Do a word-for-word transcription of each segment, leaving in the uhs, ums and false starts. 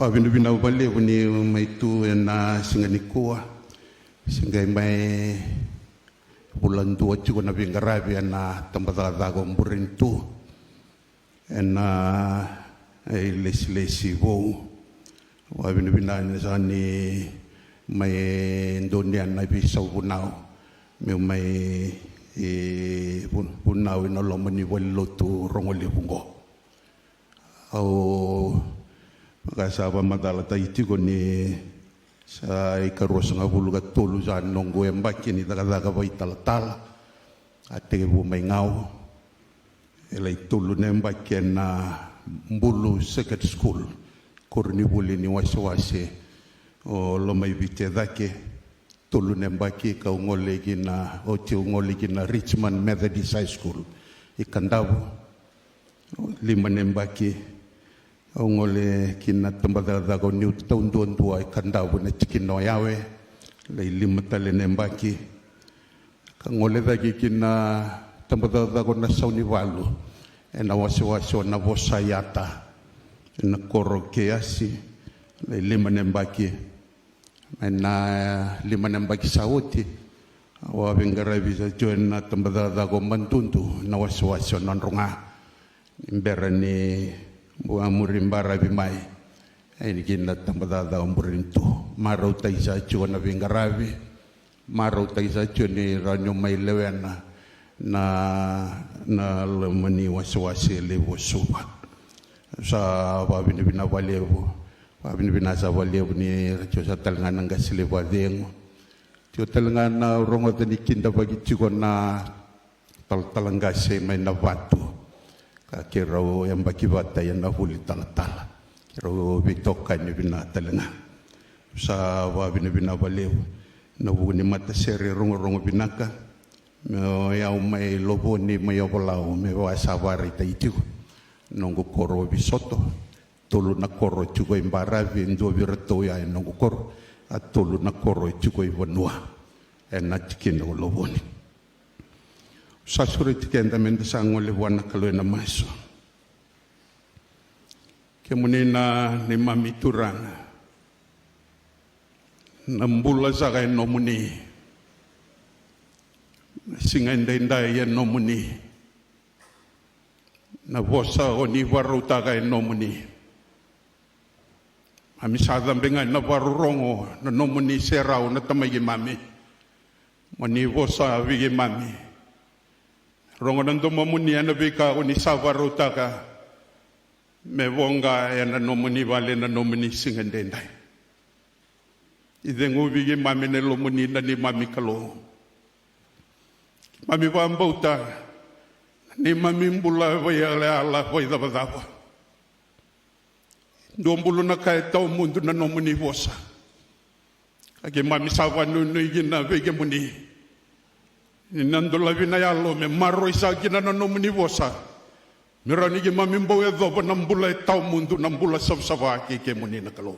Vakavinavinaka vakalevu ni mai tu ena siga nikua. Siga e mai vula dua tiko na veiqaravi ena tabacakacaka o Burenitu ena ilesilesi vou. Vakavinavinaka ni sa ni mai donuya na veisau vunau meu mai vunau ena loma ni valenilotu rogo levu oqo. Au vaka sa vakamacalataki tiko ni sa ikaruasagavulu ka tolu sa noqu yabaki ni cakacaka vakaitalatala. A tekivu mai Gau, e lai tolu na yabaki ena Bulu Secondary School, koronivuli ni wasewase o Lomaiviti e cake. Tolu na yabaki kau gole kina, oti au gole kina Richmond Methodist High School i Kadavu. Lima na yabaki au gole kina tabacakacaka o Niu Tauduadua i Kadavu na tikina o Yawe. Lai lima tale na yabaki ka gole cake kina tabacakacaka o Nasaunivalu ena wasewase o Navosayata ena koro Keiasi. Lai lima na yabaki. Mai na lima na yabaki sa oti, au a veiqaravi sa join na tabacakacaka o Madudu na wasewase o Nadroga. Ni bera ni bua muri baravi mai, e ni kina tabacakacaka o Burenitu. Marautaki sa tiko na veiqaravi. Marautaki sa tiko ni rawa niu mai lewena na, na loma ni wasewase levu o Suva. Sa vakavinavinaka vakalevu. Vakavinavinaka sa vakalevu ni ra tiko sa tale ga na qase levu a cegu. Tiko tale ga na rogoca ni kidavaki tiko na talatala qase mai na vatu ka keirau yabaki vata ena vuli talatala. Keirau veitokani vinaka tale ga. Sa vakavinavinaka vakalevu na vuku ni matasere rogorogo vinaka. Me o yau mai Lovoni mai Ovalau me vaka sa vakaraitaki tiko. Noqu koro o Visoto, tolu na koro tiko i baravi, e dua vei iratou ya e noqu koro, a tolu na koro tiko i vanua. Ena tikina o Lovoni. Sa sureti keda meda sa gole vua na Kalou ena masu. Kemuni na neimami Turaga, na bula saka e nomuni. Na siga edaidai e nomuni. Na vosa o ni varautaka e nomuni. Mami sa cabe ga ena vakarorogo na nomuni serau na tamai keimami. Mo ni vosa vei keimami. Rogo na domomuni ena veika o ni sa varautaka me voqa ena nomuni vale na nomuni siga edaidai. I ceguvi keimami na yalomuni na neimami Kalou. Keimami vakabauta na neimami bula vakaiyalayala vakaicavacava. Dua bulu na ka e tawa mudu na nomuni vosa. Ka keimami sa vakanuinui kina vei kemuni. Ni na dolavi na yalo me maroroi saka kina na nomuni vosa. Me rawa ni keimami bau yacova na bula e tawa mudu, na bula savasava kei kemuni na Kalou.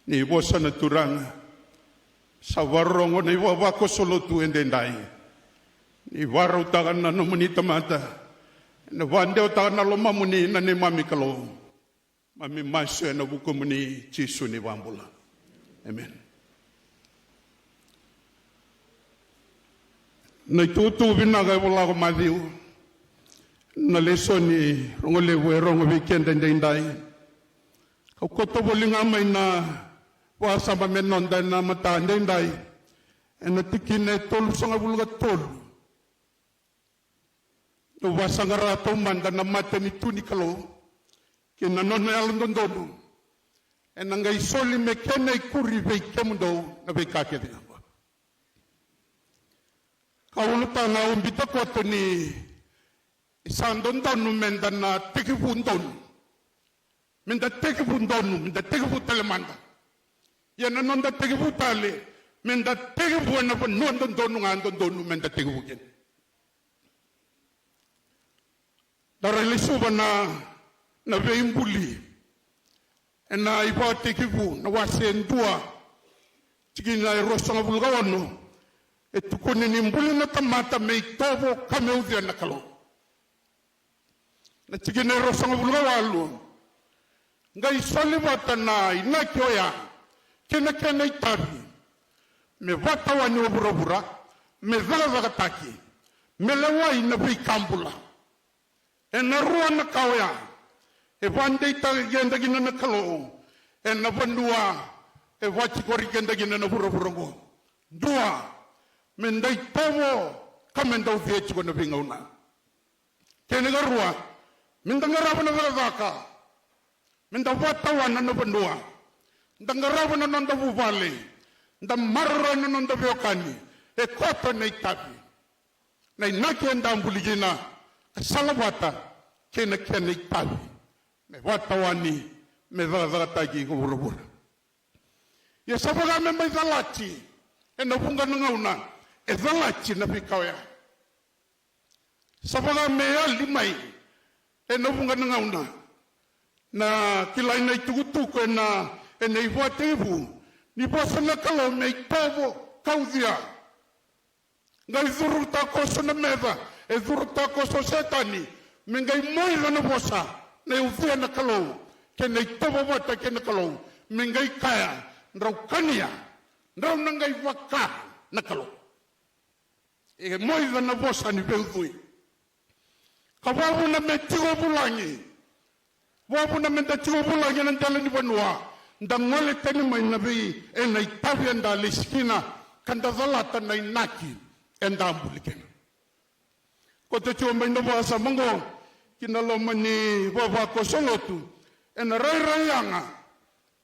Ni vosa na Turaga. Sa vakarorogo na ivavakoso lotu edaidai. Ni varautaka na nomuni tamata. Na vadewataka na lomamuni na neimami Kalou. Mami masu ena vukumuni Jisu ni vabula. Amen. Na itukutuku vinaka e vola ko Maciu. Na lesoni rogo levu e rogo vei keda edaidai. Kau koto voli ga mai na vakasama me noda ena mata edaidai. Ena tikina e tolusagavulu ka tolu. Dou vakasaqara taumada na matanitu ni Kalou kei na nona yalododonu. Ena qai soli me kena ikuri vei kemudou na veika kece ga oqo. Ka ulutaga au bita koto ni sa dodonu meda na tekivu donu. Meda tekivu donu, meda tekivu tale mada. Ia na noda tekivu tale, meda tekivu ena vanua dodonu ga dodonu meda tekivu kina. Da rai lesuva na, na veibuli. Ena iVakatekivu, na wase e dua, tikina e ruasagavulu ka ono. E tukuni ni buli na tamata me itovo ka me ucuya na Kalou. Na tikina e ruasagavulu ka walu. Qai soli vata na inaki oya kei na kena itavi, me vakatawani o vuravura, me cakacakataki, me lewai na veika bula. Ena rua na ka oya e vakadeitaki keda kina na Kalou ena vanua e vakatikori keda kina na vuravura oqo. Dua, me da itovo ka me da ucuya tiko na veigauna. Kena ikarua, me da qarava na cakacaka, me da vakatawana na vanua, da qarava na noda vuvale, da maroroya na noda veiwekani. E koto na itavi. Na inaki eda buli kina ka salavata kei na kena itavi, me vakatawani, me cakacakataki ko vuravura. Ia sa vaka me mai calati ena vuqa na gauna, e calati na veika oya. Sa vaka me yali mai ena vuqa na gauna na kilai na itukutuku ena, ena ivakatekivu, ni vosa na Kalou me itovo ka ucuya. Qai curu takoso na meca, e curu takoso o Setani, me qai moica na vosa, na ucuya na Kalou, kei na itovo vata kei na Kalou, me qai kaya, drau kania, drau na qai vaka na Kalou. E moica na vosa ni veiucui. Ka vakavuna me tiko vulagi. Vakavuna me da tiko vulagi ena dela ni vanua. Da gole tani mai na vei, ena itavi eda lesi kina, ka da calata na inaki eda buli kina. Koto tiko mai na vakasama oqo ki na loma ni vavakoso lotu, ena rairai yaga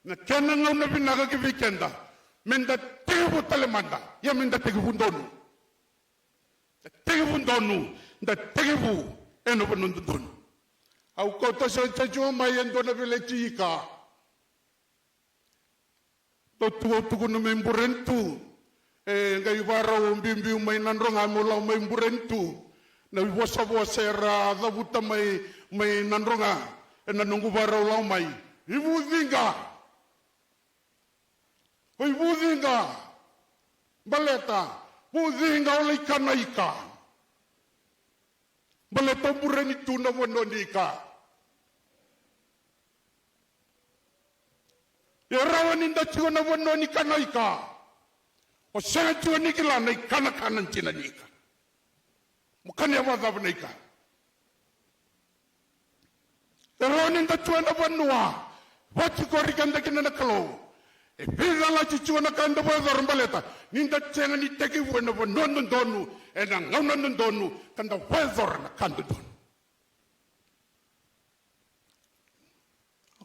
na kena gauna vinaka ki vei keda, me da tekivu tale mada, ia me da tekivu donu. Da tekivu donu, da tekivu ena vanua dodonu. Au kauta sa, sa tiko mai e dua na veleti ika. Dou tu, au tukuna mai Burenitu. E qai varau biubiu mai Nadroga meu lau mai Burenitu. Na ivosavosa era cavuta mai, mai Nadroga ena noqu varau lau mai. Ivuciqa. Oi vuciqa, baleta vuciqa o lai kana ika. Baleta o Burenitu na vanua ni ika. E rawa ni da tiko na vanua ni kana ika. O sega tiko ni kila na ikanakana dina ni ika. Mo kania vakacava na ika. E rawa ni da tu ena vanua vatikori keda kina na Kalou. E veicalati tiko na ka eda vakayacora baleta ni da sega ni tekivu ena vanua dodonu, ena gauna dodonu, ka da vakayacora na ka dodonu.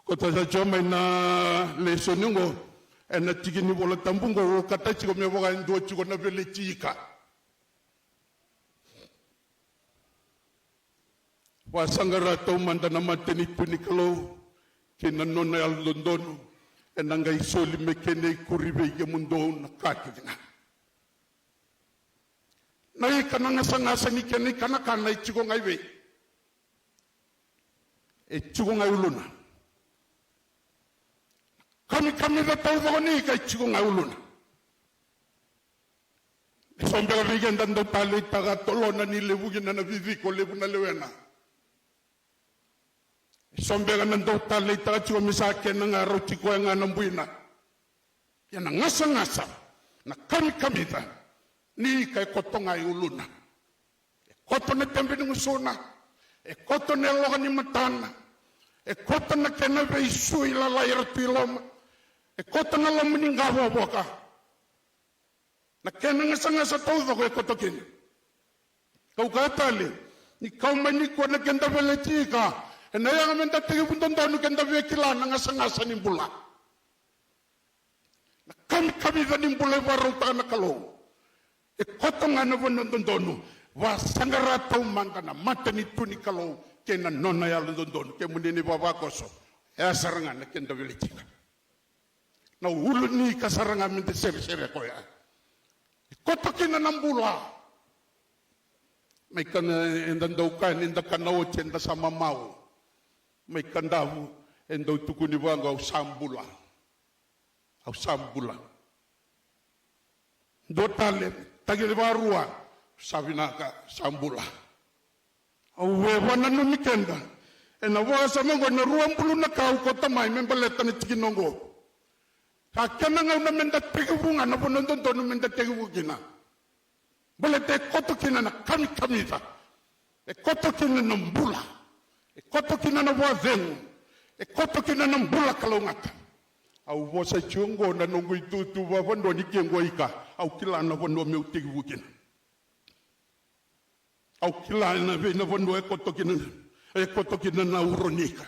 Koto sa tiko mai na lesoni oqo, ena tiki ni Vola Tabu oqo, okata tiko me vaka e dua tiko na veleti ika. Vakasaqara taumada na matanitu ni Kalou kei na nona yalododonu, ena qai soli me kena ikuri vei kemudou na ka kece ga. Na ika, na gasagasa ni kena ikanakana e tiko ga i vei? E tiko ga i uluna. Kamikamica taucoko ni ika e tiko ga i uluna. E so beka vei keda dau taleitaka tolona ni levu kina na viviko, levu na lewena. E so beka na dau taleitaka tiko me sa kena ga, rauti koya ga na buina. Ia na gasagasa, na kamikamica ni ika e koto ga i uluna. E koto na tebe ni gusuna, e koto na yaloka ni matana, e koto na kena veisui lalai era tu i loma, e koto na loma ni qavokavoka. Na kena gasagasa taucoko e koto kina. Kau kaya tale, ni kau mai nikua na keda veleti ika, ena yaga me da tekivu dodonu ke da via kila na gasagasa ni bula. Na kamikamica ni bula e vakarautaka na Kalou e koto ga ena vanua dodonu. Vakasaqara taumada na matanitu ni Kalou kei na nona yalododonu. Kemuni na ivavakoso, e a sara ga na keda veleti ika. Na ulu ni ika sara ga me da seresere koya. E koto kina na bula. Mai ka eda dau kaya ni da kana oti eda sa mamau. Mai Kadavu e dau tukuni vaqo, au sa bula. Au sa bula. Dua tale, tagi le varua, sa vinaka, sa bula. Au e vakananumi keda Ena vakasama oqo, na rua bulu na ka au kauta mai me baleta na tikina oqo. Sa kena gauna meda tekivu ga na vanua dodonu meda tekivu kina. Baleta e koto kina na kamikamica, e koto kina na bula, e koto kina na vakacegu, e koto kina na bula kalougata. Au vosa tiko oqo na noqu itutu vavanua ni ke oqo ika, au kila na vanua meu tekivu kina. Au kila na vei na vanua e koto kina, e koto kina na uro ni ika.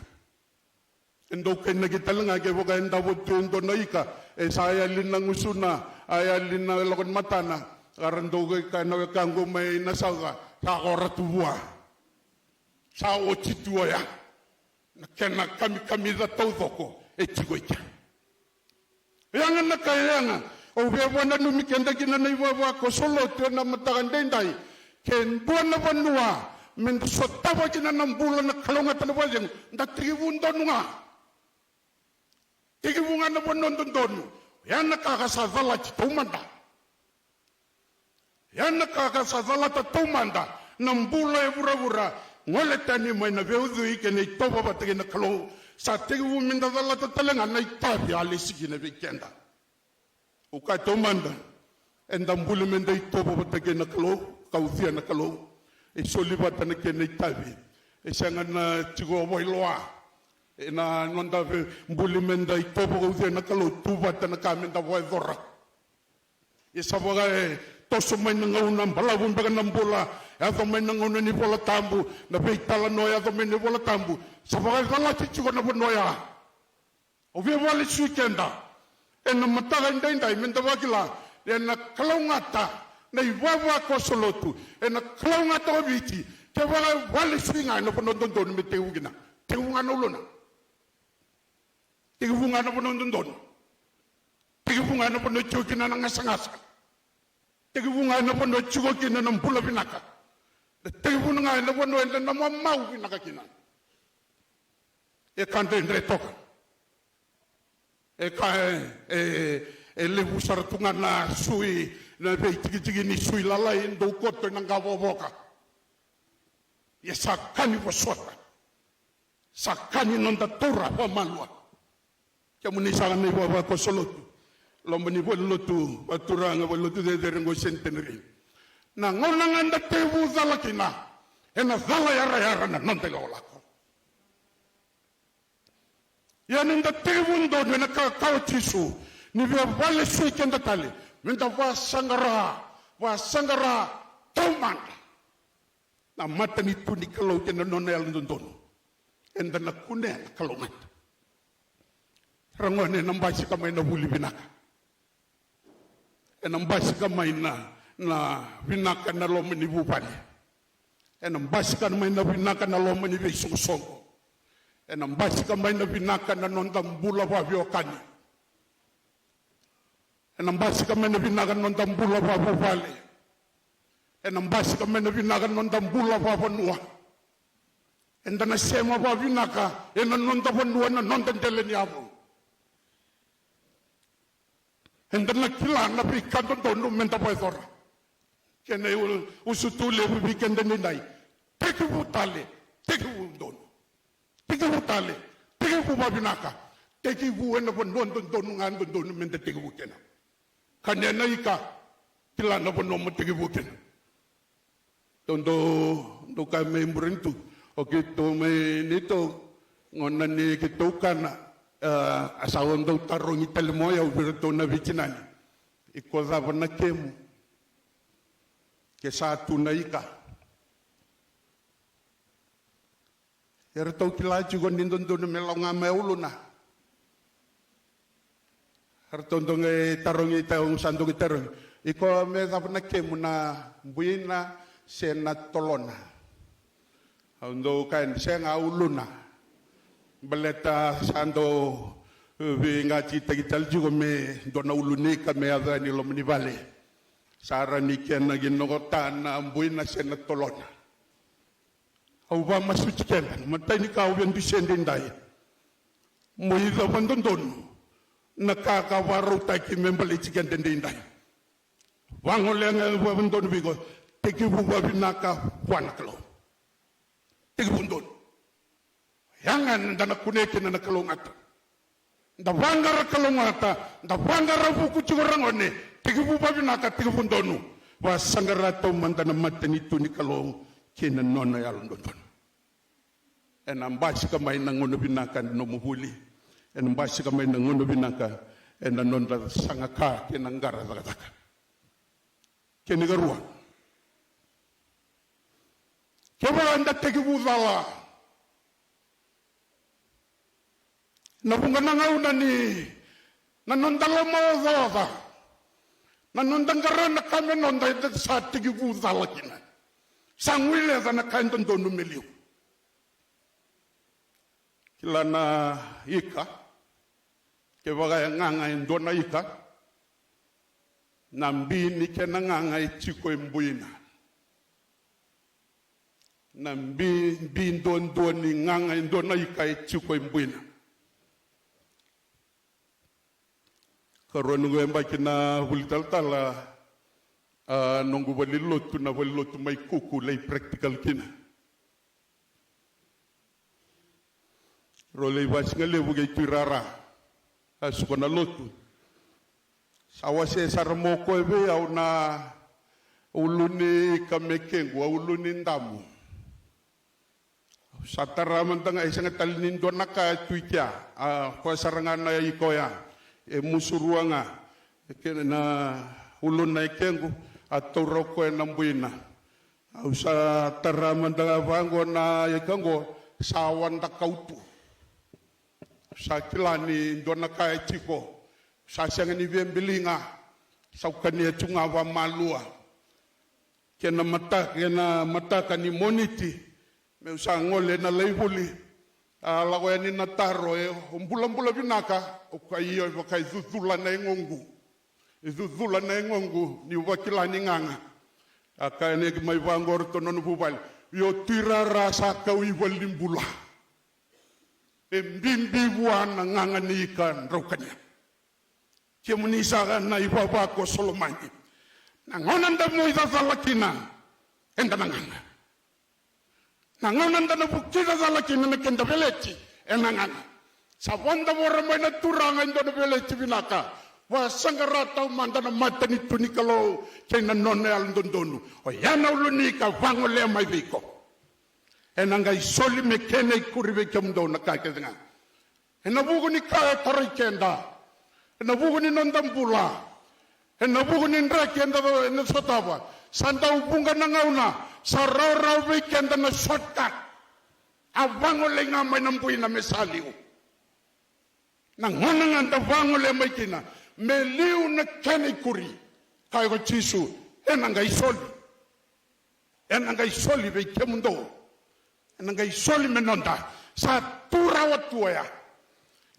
E dau kainaki tale ga kevaka e davo tu e dua na ika, e sa yali na gusuna, a yali na lako ni matana, ka ra dau kaya na wekaqu mai na sauca, sa kora tu vua. Sa oti tu oya. Na kena kamikamica taucoko e tiko i kea. Yaga na ka yaga, au via vakananumi keda kina na ivavakoso lotu ena mataka daidai. Ke dua na vanua meda sotava kina na bula na kalougata na vakacegu, da tekivu donu ga. Tekivu ga na vanua dodonu. Ya na ka ka sa calati taumada. Ya na ka ka sa calata taumada na bula e vuravura, gole tani mai na veiucui kei na itovo vata kei na Kalou. Sa tekivu meda calata tale ga na itavi a lesi kina vei keda. Au kaya taumada, eda buli meda itovo vata kei na Kalou, ka ucuya na Kalou. E soli vata na kena itavi. E sega na tiko vakailoa. Ena noda vei buli meda itovo ka ucuya na Kalou, tu vata na ka meda vakayacora. Ia sa vaka e toso mai na gauna balavu beka na bula, yaco mai na gauna ni Vola Tabu, na veitalanoa yaco mai na iVola Tabu, sa vaka e calati tiko na vanua ya. Au via vakalesui keda ena mataka daidai meda vakila, ena kalougata na ivavakoso lotu, ena kalougata o Viti, kevaka e vakalesui ga ena vanua dodonu me tekivu kina. Tekivu ga na uluna. Tekivu ga na vanua dodonu. Tekivu ga na vanua e tiko kina na gasagasa. Tekivu ga na vanua e tiko kina na bula vinaka. Tekivu ga na vanua eda na mamau vinaka kina. E ka dredre toka. E ka e, e, e levu sara tu ga na sui, na veitikitiki ni sui lalai dau koto ena qavokavoka. Ia sa ka ni vosota. Sa ka ni noda taura vakamalua. Kemuni saka na ivavakoso lotu, loma ni valelotu vakaturaga, valelotu cecere oqo e Centenary. Na gauna ga eda tekivu cala kina, ena cala yarayara na noda ilakolako. Ia ni da tekivu donu ena kakakawa o Jisu, ni via vakalesui keda tale, meda vakasaqara, vakasaqara taumada na matanitu ni Kalou kei na nona yalododonu. Eda na kunea na kalougata. Ragone, ena basika mai na vuli vinaka. Ena basika mai na, na vinaka na loma ni vuvale. Ena basika mai na vinaka na loma ni veisoqosoqo. Ena basika mai na vinaka na noda bula vakaveiwekani. Ena basika mai na vinaka na noda bula vakavuvale. Ena basika mai na vinaka na noda bula vakavanua. Eda na sema vakavinaka ena noda vanua, ena noda dela ni yavu. Eda na kila na veika dodonu meda vakayacora. Kena u-, usutu levu vei keda nikua. Tekivu tale, tekivu donu. Tekivu tale, tekivu vakavinaka. Tekivu ena vanua dodonu ga dodonu meda tekivu kina. Kania na ika, kila na vanua mo tekivu kina. Tou dau, dau kaya mai Burenitu, o keitou mai neitou, gauna ni keitou kana, a, a sa dau tarogi tale mai o yau vei iratou na veitinani. Iko cava na kemu? Ke sa tu na ika. Eratou kila tiko ni dodonu me lako ga mai uluna. Eratou dau qai tarogi, au sa dau qai tarogi. Iko me cava na kemu, na buina se na tolona? Au dau kaya ni sega, uluna. Baleta sa dau veiqatitaki tale tiko me dua na ulu ni ika me yaco yani loma ni vale. Sa rawa ni kena qinokota na buina se na tolona. Au vakamasuti keda, na imatai ni ka au via dusia edaidai. Mo icava dodonu na ka ka vakarautaki me baleti keda edaidai. Vagolea ga vakadodonu vei iko, tekivu vakavinaka vua na Kalou. Tekivu donu. ga da na kunea kina na kalougata. Da vaqara kalougata, da vaqara vuku tiko ragone, tekivu vavinaka, tekivu donu. Vasaqara taumada na matanitu ni Kalou kei na nona yalododonu. Ena basika mai na gauna vinaka ena nomu vuli. Ena basika mai na gauna vinaka ena noda saga ka kei na qara cakacaka. Kena ikarua, kevaka eda tekivu cala na vuqa na gauna ni na noda lomaocaoca, na noda qara na ka me noda, eda sa tekivu cala kina. Sa guileca na ka e dodonu me liu. Kila na ika, kevaka e gaga e dua na ika, na bi ni kena gaga e tiko e buina. Na bi, bi duadua ni gaga e dua na ika e tiko e buina. Karua noqu yabaki na vuli talatala, a, noqu valilotu, na valilotu mai Kuku, lai practical kina. Rau lai vasigalevu kei Tui Rara, a suka na lotu. Sa wase sara mo koya vei au na ulu ni ika me kequ, a ulu ni damu. Au sa tara mada ga, e sega tale ni dua na ka e tu i kea. A koya sara ga na ika oya, e musurua ga. E kena na uluna e kequ, a taura o koya na buina. Au sa tara mada ga vaqo na ika qo, sa wada kau tu. Au sa kila ni dua na ka e tiko. Au sa sega ni via biliga. Sa kania tu ga vamalua. Kena mataka, kena mataka ni Moniti, meu sa gole na lai vuli. A lako yani na taro, e, o bulabula vinaka? Au kaya io, e vaka e cucula na yagoqu. E cucula na yagoqu niu vakila ni gaga. A kaya yani mai vaqo o ratou na nona vuvale, io, Tui Rara sa kau i valenibula. E bibi vua na gaga ni ika drau kania. Kemuni saka na ivava ko Solomani. Na gauna da moi cacala kina, eda na gaga. Na gauna da na vuki cacala kina na keda veleti, ena gaga. Sa voda vora mai na Turaga e dua na veleti vinaka. Vasaqara taumada na matanitu ni Kalou kei na nona yalododonu. Oya na ulu ni ika, vagolea mai vei iko. Ena qai soli me kena ikuri vei kemudou na ka kece ga. Ena vuku ni ka e tarai keda, ena vuku ni noda bula, ena vuku ni draki eda, eda sotava, sa dau vuqa na gauna sa rawarawa vei keda na shortcut. A vagolei ga mai na buina me sa liu. Na gauna ga da vagolea mai kina me liu na kena ikuri, kaya ko Jisu, ena qai soli. Ena qai soli vei kemudou. Ena qai soli me noda. Sa tu rawa tu oya.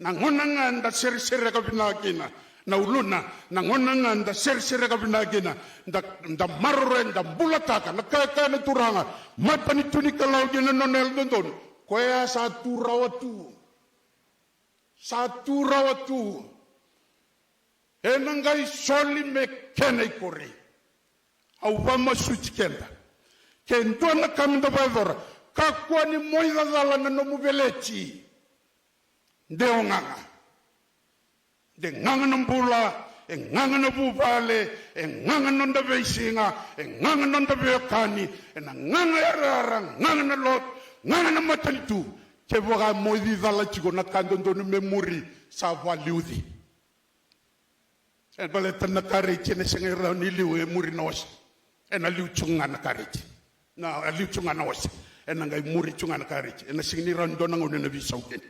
Na gauna ga da seresereka vinaka kina na uluna, na gauna ga da seresereka vinaka kina, da, da maroroya, da bulataka na ka e kaya na Turaga, matanitu ni Kalou kei na nona yalododonu. Koya sa tu rawa tu. Sa tu rawa tu. Ena qai soli me kena ikuri. Au vakamasuti keda. Ke dua na ka meda vakayacora, kakua ni moi cacala na nomu veleti. De o gaga. De gaga na bula, e gaga na vuvale, e gaga na noda veisiga, e gaga na noda veiwekani, ena gaga yarayara, gaga na lotu, gaga na matanitu. Kevaka moici cala tiko, na ka dodonu me muri sa vakaliuci. E baleta na kareji ena sega ni rawa ni liu e muri na ose. Ena liu tiko ga na kareji. Na, e liu tiko ga na ose. Ena qai muri tiko ga na kareji. Ena sega ni rawa ni dua na gauna ena veisau kina.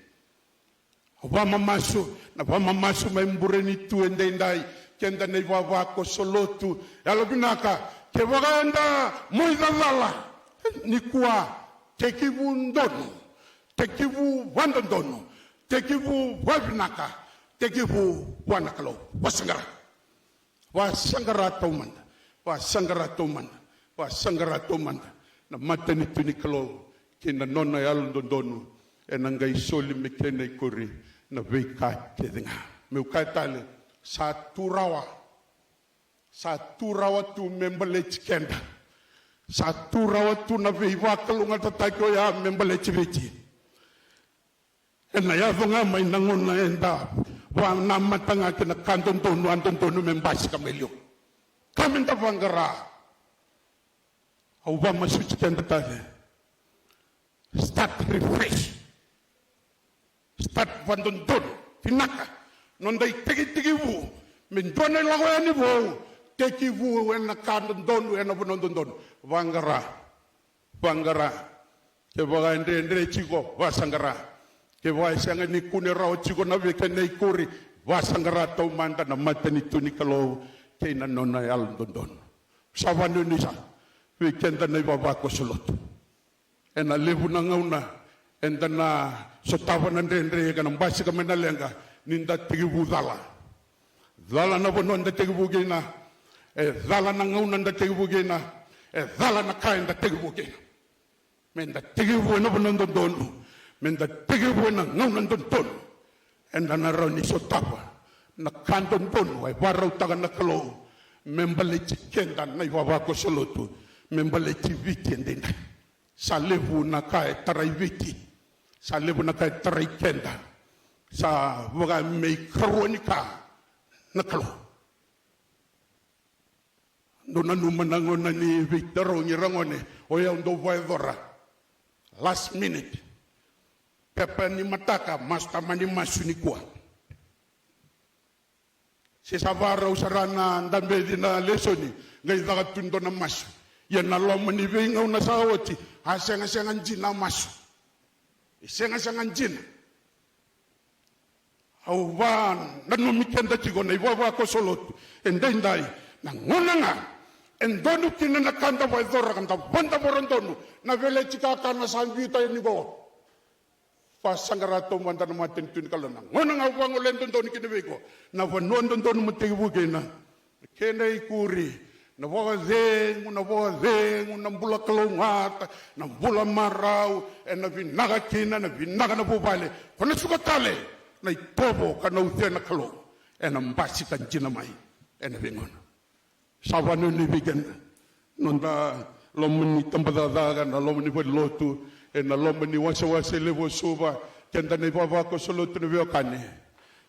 Vakamamasu, na vakamamasu mai Burenitu edaidai, keda na ivavakoso lotu. Yalovinaka, kevaka eda moi cacala, nikua, tekivu donu, tekivu vadodonu, tekivu vavinaka, tekivu vua na Kalou. Vasaqara. Vasaqara taumada. Vasaqara taumada. Vasaqara taumada. Na matanitu ni Kalou kei na nona yalododonu, ena qai soli me kena ikuri na veika kece ga. Meu kaya tale, sa tu rawa. Sa tu rawa tu me baleti keda. Sa tu rawa tu na veivakalougatataki oya me baleti Viti. Ena yaco ga mai na gauna eda vanamata ga kina ka dodonu, a dodonu me basika mai liu. Ka meda vaqara. Au vamasuti keda tale. Start refresh. Start vadodonu. Vinaka. Noda itekitekivu. Me dua na ilavo yani vou. Tekivu ena ka dodonu, ena vanua dodonu. Vaqara. Vaqara. Kevaka e dredre tiko, vasaqara. Kevaka e sega ni kune rawa tiko na vei kena ikuri, vasaqara taumada na matanitu ni Kalou kei na nona yalododonu. Sa vanuinui sara vei keda na ivavakoso lotu. Ena levu na gauna eda na sotava na dredre ka na basika mai na leqa ni da tekivu cala. Cala na vanua da tekivu kina, e cala na gauna da tekivu kina, e cala na ka eda tekivu kina. Meda tekivu ena vanua dodonu, meda tekivu ena gauna dodonu. Eda na rawa ni sotava na ka dodonu e vakarautaka na Kalou me baleti keda na ivavakoso lotu, me baleti Viti edaidai. Sa levu na ka e tarai Viti, sa levu na ka e tarai keda, sa vaka me ikarua ni ka na Kalou. Dou nanuma na gauna ni veitarogi ragone, o yau dau vakayacora last minute. Pepa ni mataka, masu, tamani masu nikua. Se sa varau sara na dabeci na lesoni, qai caka tu dua na masu. Ia na loma ni veigauna sa oti, a segasega dina masu. E segasega dina. Au vananumi keda tiko na ivavakoso lotu edaidai, na gauna ga e donu kina na ka da vakayacora ka da vadavora donu, na veleti kakana sa biuta yani qo. Vasaqara taumada na matanitu ni Kalou, na gauna ga au vagolea dodonu kina vei iko, na vanua dodonu mo tekivu kina. Na kena ikuri, na vakacegu, na vakacegu, na bula kalougata, na bula marau, ena vinaka kina, na vinaka na vuvale. Ko na suka tale na itovo ka na ucu na Kalou, ena basika dina mai ena veigauna. Sa vanuinui vei keda noda loma ni tabacakacaka, na loma ni valenilotu, ena loma ni wasewase levu o Suva, keda na ivavakoso lotu na veiwekani.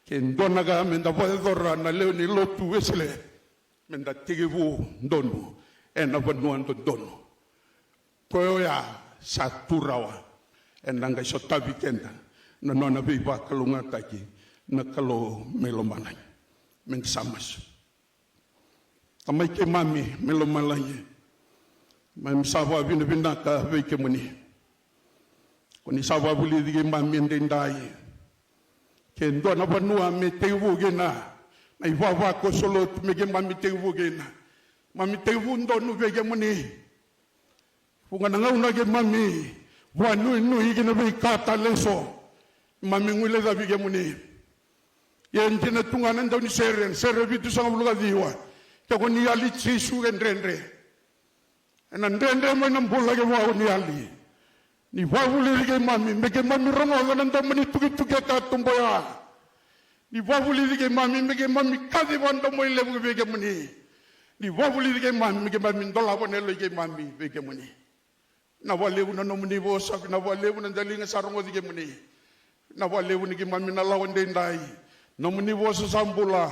Ke dua na ka meda vakayacora na lewe ni lotu Wesele, meda tekivu donu ena vanua dodonu. Koya oya sa tu rawa, ena qai sotavi keda na nona veivakalougatataki na Kalou mai lomalagi. Meda sa masu. Tamai keimami mai lomalagi, keimami sa vakavinavinaka vei kemuni. Ko ni sa vakavulici keimami edaidai. Ke dua na vanua me tekivu kina na ivavakoso lotu, me keimami tekivu kina, mami tekivu donu vei kemuni. Vuqa na gauna keimami vakanuinui ki na veika tale eso, mami guilecavi kemuni. Ia e dina tu ga na daunisere, sere vitusagavulu ka ciwa. Ke ko ni yali Jisu e dredre. Ena dredre mai na bula kevaka ko ni yali. Ni vakavulici keimami me keimami rogoca na domo ni tukituki e katuba oya. Ni vakavulici keimami me keimami kaci vakadomoilevu vei kemuni. Ni vakavulici keimami me keimami dolava na yaloi keimami vei kemuni. Vinaka vakalevu na nomuni vosa, vinaka vakalevu na daliga sa rogoci kemuni. Vinaka vakalevu ni keimami na lako edaidai. Nomuni vosa sa bula,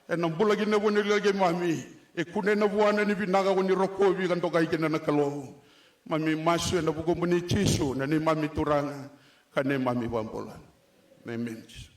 ena bula ki na vanua i keimami. E kunei na vuana ni vinaka ko ni rokovi ka dokai kina na Kalou. Mami masu ena vukumuni Jisu, na neimami Turaga ka neimami iVakabula. Emeni Jisu.